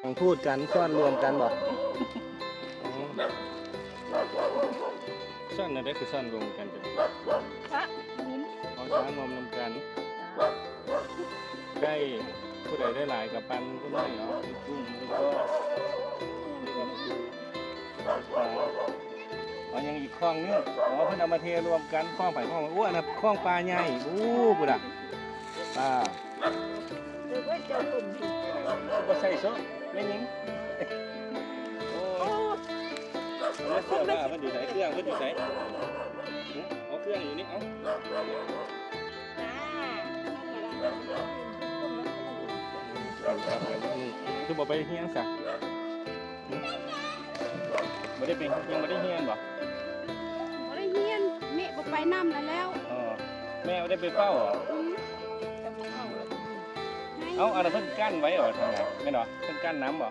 ຟັງພູດກັນ ຊ້ອນລວມກັນບໍ? ອືມ ຊ້ອນແນວໃດຄືຊ້ອນລວມກັນຈັ່ງ? ຊະ ຫຸມ ເອົາຊະ ລວມນຳກັນ ໄກ່ ຜູ້ໃດໄດ້ຫຼາຍກໍປັນຜູ້ນ້ອຍເນາະ ມີກຸ້ງ ມີກອບ ມີປາ ເອົາຫຍັງອີກ? ຄ້ອງໜຶ່ງ ອໍ ເພິ່ນເອົາມາເທລວມກັນ ຄ້ອງໃຜຄ້ອງມັນ. ໂອ້ ອັນນັ້ນຄ້ອງປາໃຫຍ່ ໂອ້ ພຸ້ນນະ ປາ ຄືບໍ່ໃສ່ໂຊະ ແມ່ຍິງ. ໂອ້ຍ ເອົາເສື້ອຜ້າເພິ່ນຢູ່ໃສ? ເຄື່ອງເພິ່ນຢູ່ໃສ? ຫຶ ເອົາເຄື່ອງຢູ່ນີ້ ເອົາ ຄືບໍ່ໄປຮຽນຊະ? ບໍ່ໄດ້ໄປ ຍັງບໍ່ໄດ້ຮຽນບໍ? ບໍ່ໄດ້ຮຽນ ແມ່ບໍ່ໄປນຳແລ້ວ. ອໍ ແມ່ບໍ່ໄດ້ໄປເຝົ້າບໍ? ອືມ ເອົ້າ ອັນນັ້ນເພິ່ນກັ້ນໄວ້ບໍ ທາງນັ້ນແມ່ນບໍ? ເພິ່ນກັ້ນນຳບໍ?